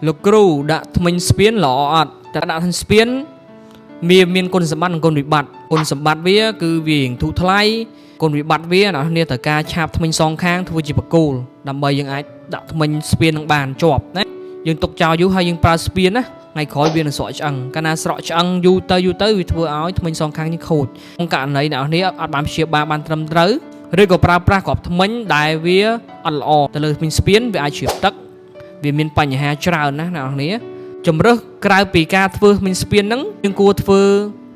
លោកគ្រូដាក់ធ្មេញស្ពានល្អអត់តែដាក់ធ្មេញស្ពានមានមានគុណសម្បត្តិនិងគុណវិបត្តិគុណសម្បត្តិវាគឺវារៀងធូរថ្លៃគុណវិបត្តិវាអ្នកនរត្រូវការឆាបធ្មេញសងខាងធ្វើជាបកគោលដើម្បីយើងអាចដាក់ធ្មេញស្ពាននឹងបានជាប់ណាយើងទុកចោលយូរហើយយើងប្រើស្ពានណាថ្ងៃក្រោយវានឹងស្រកឆ្អឹងកាលណាស្រកឆ្អឹងយូរទៅយូរទៅវាធ្វើឲ្យធ្មេញសងខាងនេះខូចក្នុងករណីអ្នកនរអត់បានព្យាបាលបានត្រឹមត្រូវឬក៏ប្រើប្រាស់គ្រាប់ធ្មេញដែលវាអត់ល្អទៅលើធ្មេញស្ពានវាអាចជ្រាបទឹកវាមានបញ្ហាច្រើនណាស់អ្នកនរគ្នាជំរើសក្រៅពីការធ្វើធ្មេញស្ពានហ្នឹងយើងគួរធ្វើ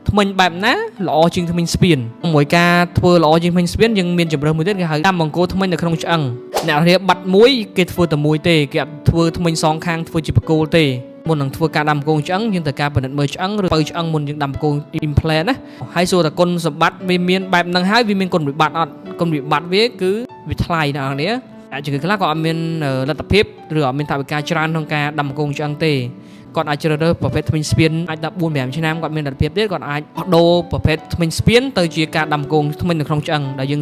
ធ្មេញបែបណាល្អជាងធ្មេញស្ពានមួយការធ្វើល្អជាងធ្មេញស្ពានយើងមានជំរើសមួយទៀតគេហៅដាំបង្គោលធ្មេញនៅក្នុងឆ្អឹងអ្នកនរគ្នាបាត់មួយគេធ្វើតែមួយទេគេអត់ធ្វើធ្មេញសងខាងធ្វើជាបង្គោលទេមុននឹងធ្វើការដាំបង្គោលឆ្អឹងយើងត្រូវការពិនិត្យមើលឆ្អឹងឬបើឆ្អឹងមុនយើងដាំបង្គោល implant ណាហើយសួរតែគុណសម្បត្តិវាមានបែបហ្នឹងហើយវាមានគុណវិបត្តិអត់គុណវិបត្តិវាគឺវាថ្លៃអ្នកនរគ្នាអាចជំងឺខ្លះក៏អត់មានលទ្ធភាពឬអត់មានថវិកាច្រើនក្នុងការដាំបង្គោលឆ្អឹងទេគាត់អាចជ្រើសរើសប្រភេទធ្មេញស្ពានអាចដល់4 5ឆ្នាំគាត់មានលទ្ធភាពទៀតគាត់អាចដូរប្រភេទធ្មេញស្ពានទៅជាការដាំបង្គោលធ្មេញនៅក្នុងឆ្អឹងដែលយើង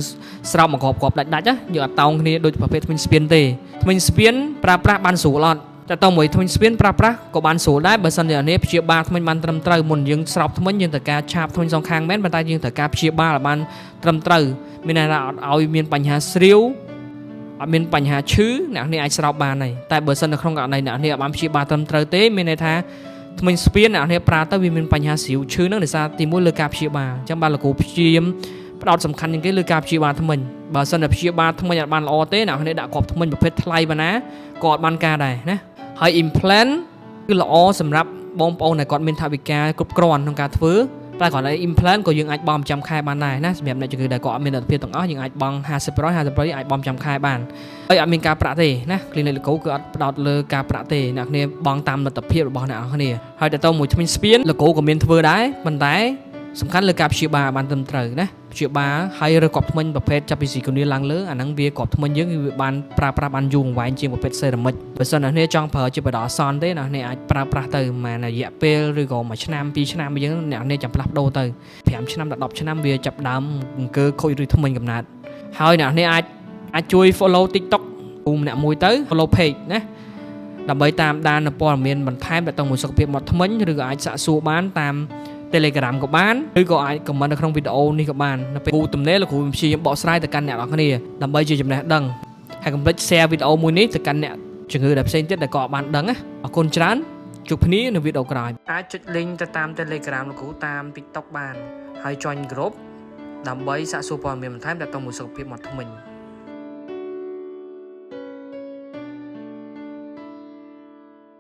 ស្រោបមកគ្រាប់គ្រាប់ដាច់ដាច់ណាយើងអត់តោងគ្នាដូចប្រភេទធ្មេញស្ពានទេធ្មេញស្ពានប្រើប្រាស់បានស្រួលអត់តែតមួយធ្មេញស្ពានប្រើប្រាស់ក៏បានស្រួលដែរបើសិនជាអ្នកនេះព្យាបាលធ្មេញបានត្រឹមត្រូវមុនយើងស្រោបធ្មេញយើងត្រូវការឆាបធ្មេញសងខាងមែនប៉ុន្តែយើងត្រូវការព្យាបាលឲ្យបានត្រឹមត្រូវមានន័យថាអត់ឲ្យមានបញ្ហាស្រាវអត់មានបញ្ហាឈឺអ្នកនេះអាចស្រោបបានហើយតែបើសិននៅក្នុងករណីអ្នកនេះអត់បានព្យាបាលត្រឹមត្រូវទេមានន័យថាធ្មេញស្ពានអ្នកនេះប្រើទៅវាមានបញ្ហាស្រាវឈឺហ្នឹងដោយសារទីមួយលើការព្យាបាលអញ្ចឹងបានលោកគ្រូព្យាយាមផ្ដោតសំខាន់ជាងគេលើការព្យាបាលធ្មេញបើសិនតែព្យាបាលធ្មេញអត់បានល្អទេអ្នកនេះដាក់គ្រាប់ធ្មេញប្រភេទថ្លៃប៉ុណ្ណាក៏អត់បានការដែរណាហើយ implant គឺល្អសម្រាប់បងប្អូនដែលគាត់មានថវិកាគ្រប់គ្រាន់ក្នុងការធ្វើតែគ្រាន់តែ implant ក៏យើងអាចបង់ប្រចាំខែបានដែរណាសម្រាប់អ្នកជំងឺដែលគាត់អត់មានលទ្ធភាពទាំងអស់យើងអាចបង់50% 50%អាចបង់ប្រចាំខែបានហើយអត់មានការប្រាក់ទេណា clinic លោកគ្រូគឺអត់ផ្ដោតលើការប្រាក់ទេអ្នកគ្នាបង់តាមលទ្ធភាពរបស់អ្នកគ្នាហើយតទៅមួយធ្មេញស្ពានលោកគ្រូក៏មានធ្វើដែរប៉ុន្តែសំខាន់លើការព្យាបាលបានត្រឹមត្រូវណាព្យាបាលហើយរើសគ្រាប់ធ្មេញប្រភេទចាប់ពីzirconia ឡើងលើអាហ្នឹងវាគ្រាប់ធ្មេញយើងគឺវាបានប្រើប្រាស់បានយូរអង្វែងជាងប្រភេទ ceramic បើសិនអ្នកគ្នាចង់ប្រើជាបណ្ដោះអាសន្នទេអ្នកគ្នាអាចប្រើប្រាស់ទៅប្រហែលរយៈពេលឬក៏មួយឆ្នាំពីរឆ្នាំអីចឹងអ្នកគ្នាចាំផ្លាស់ប្ដូរទៅ5ឆ្នាំដល់10ឆ្នាំវាចាប់ដើមអង្គើខូចឬធ្មេញកំណើតហើយអ្នកគ្នាអាចអាចជួយ follow TikTok គ្រូម្នាក់មួយទៅ follow page ណាដើម្បីតាមដាននូវព័ត៌មានបន្ថែមទាក់ទងមួយសុខភាពមាត់ធ្មេញឬក៏អាចសាកសួរបានតាម Telegram ក៏បានឬក៏អាច comment នៅក្នុងវីដេអូនេះក៏បាននៅពេលគ្រូទំនេរលោកគ្រូព្យាយាមបកស្រាយទៅកាន់អ្នកនរគ្នាដើម្បីជាចំណេះដឹងហើយកុំភ្លេច share វីដេអូមួយនេះទៅកាន់អ្នកជំងឺដែលផ្សេងទៀតដែលក៏បានដឹងណាអរគុណច្រើនជួបគ្នានៅវីដេអូក្រោយអាចចុច link ទៅតាម Telegram លោកគ្រូតាម TikTok បានហើយ join group ដើម្បីសាកសួរព័ត៌មានបន្ថែមទាក់ទងមួយសុខភាពមាត់ធ្មេញ។